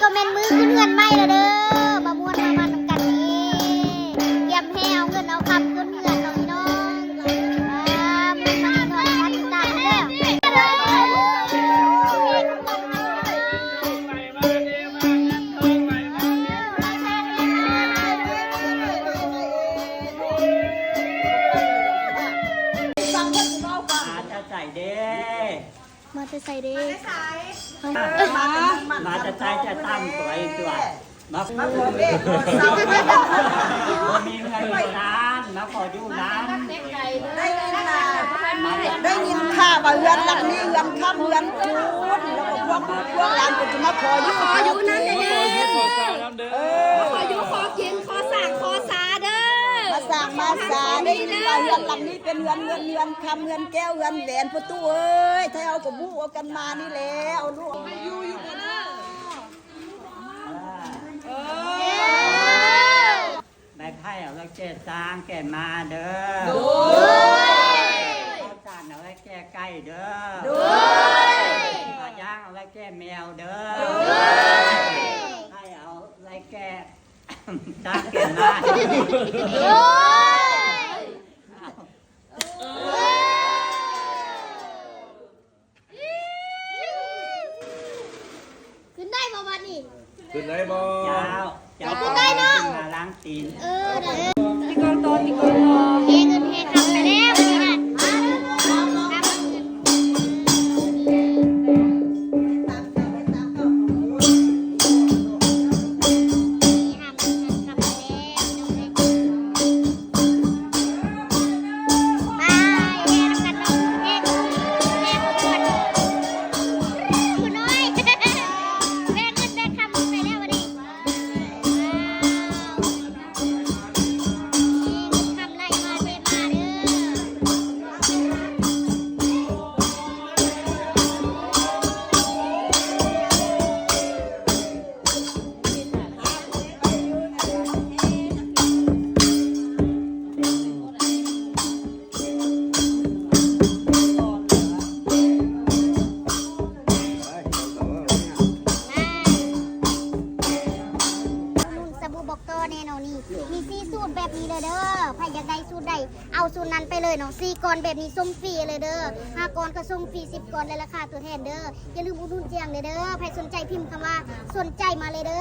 ກໍແມ່ນມື້ຂຶ້ນເຮືອນໃໝ່ແລ້ວເດີ ມາມ່ວນມາມັນນຳກັນນີ້ ກຽມແຫ່ເອົາເງິນເອົາຄຳຂຶ້ນເຮືອນເນາະພີ່ນ້ອງ. ອ່າ ມ່ວນມານອນກັນຕາເດີ. ມາແຕ່ໃສເດ້? ມາແຕ່ໃສເດ້? ມາແຕ່ໃສ? ມາແຕ່ໃສ ຈະຕາມຕົວອີກຕົວ. ມາ ມາຂໍເບກຂໍເຊົາ ບໍ່ມີເຮືອນມີຊານ ມາຂໍຢູ່ນຳ. ໄດ້ຍິນ ໄດ້ຍິນຂ່າວວ່າເຮືອນຫຼັງນີ້ເຮືອນຄ້ຳເຮືອນຄູນ ແລ້ວກໍພວກລູກພວກຫຼານກໍຈະມາຂໍຢູ່ ຂໍຢູ່ນຳເດີ. ເອີ ມາຂໍຢູ່ຂໍກິນ ຂໍສ້າງຂໍສາເດີ. ມາສ້າງມາສາ ໄດ້ຍິນວ່າເຮືອນຫຼັງນີ້ເປັນເຮືອນເງິນເຮືອນຄຳ ເຮືອນແກ້ວເຮືອນແຫວນ. ພໍ່ຕູ້ເອີຍ ໄທເຮົາກໍບູ້ເອົາກັນມານີ້ແຫຼະ ເອົາລູກ ເອີ ໄມ້ໄຜ່ເອົາໄວ້ແກ່ຊ້າງແກ່ມ້າເດີ. ໂດຍ. ເຂົ້າສານເອົາໄວ້ແກ່ໄກ່ເດີ. ໂດຍ. ປາຍ່າງເອົາໄວ້ແກ່ແມວເດີ. ໂດຍ. ໄຂ່ເອົາໄວ້ແກ່ຊ້າງແກ່ມ້າ. ໂດຍ. ຂຶ້ນໄດ້ບໍ່ບັດນີ້? ຂຶ້ນໄດ້ບໍ່? ເຈົ້າ ເຈົ້າ ຂຶ້ນໄດ້ເນາະ ຂຶ້ນມາລ້າງຕີນ. ເອີ ໄດ້. ຕີກອງຕໍ່ ຕີກອງຕໍ່. ເຮເງິນເຮຄຳໄປແລ້ວບັດນີ້ນະ. ມາເດີ ມາເດີ ມາເດີ. ໄປ ແຫ່ນຳກັນເນາະ ແຫ່ ແຫ່ຂະບວນ ຜູ້ນ້ອຍ ແບກເງິນແບກຄຳໄປແລ້ວບັດນີ້. ວ້າວ ມີເງິນຄຳໄຫຼມາເທມາເດີ. ນຸ່ງສະບູ່ບອກຕໍ່ແນ່ເນາະ ນີ້ ມີສີ່ສູດແບບນີ້ເລີຍເດີ. ໃຜຢາກໄດ້ສູດໃດ ເອົາສູດນັ້ນໄປເລີຍເນາະ. ສີ່ກ້ອນແບບນີ້ສົ່ງຟຣີເລີຍເດີ ຫ້າກ້ອນກໍສົ່ງຟຣີ ສິບກ້ອນ ແລະ ລາຄາຕົວແທນເດີ. ຢ່າລືມອຸດໜູນເຈ້ຍງເດີ. ໃຜສົນໃຈພິມຄຳວ່າສົນໃຈມາເລີຍເດີ.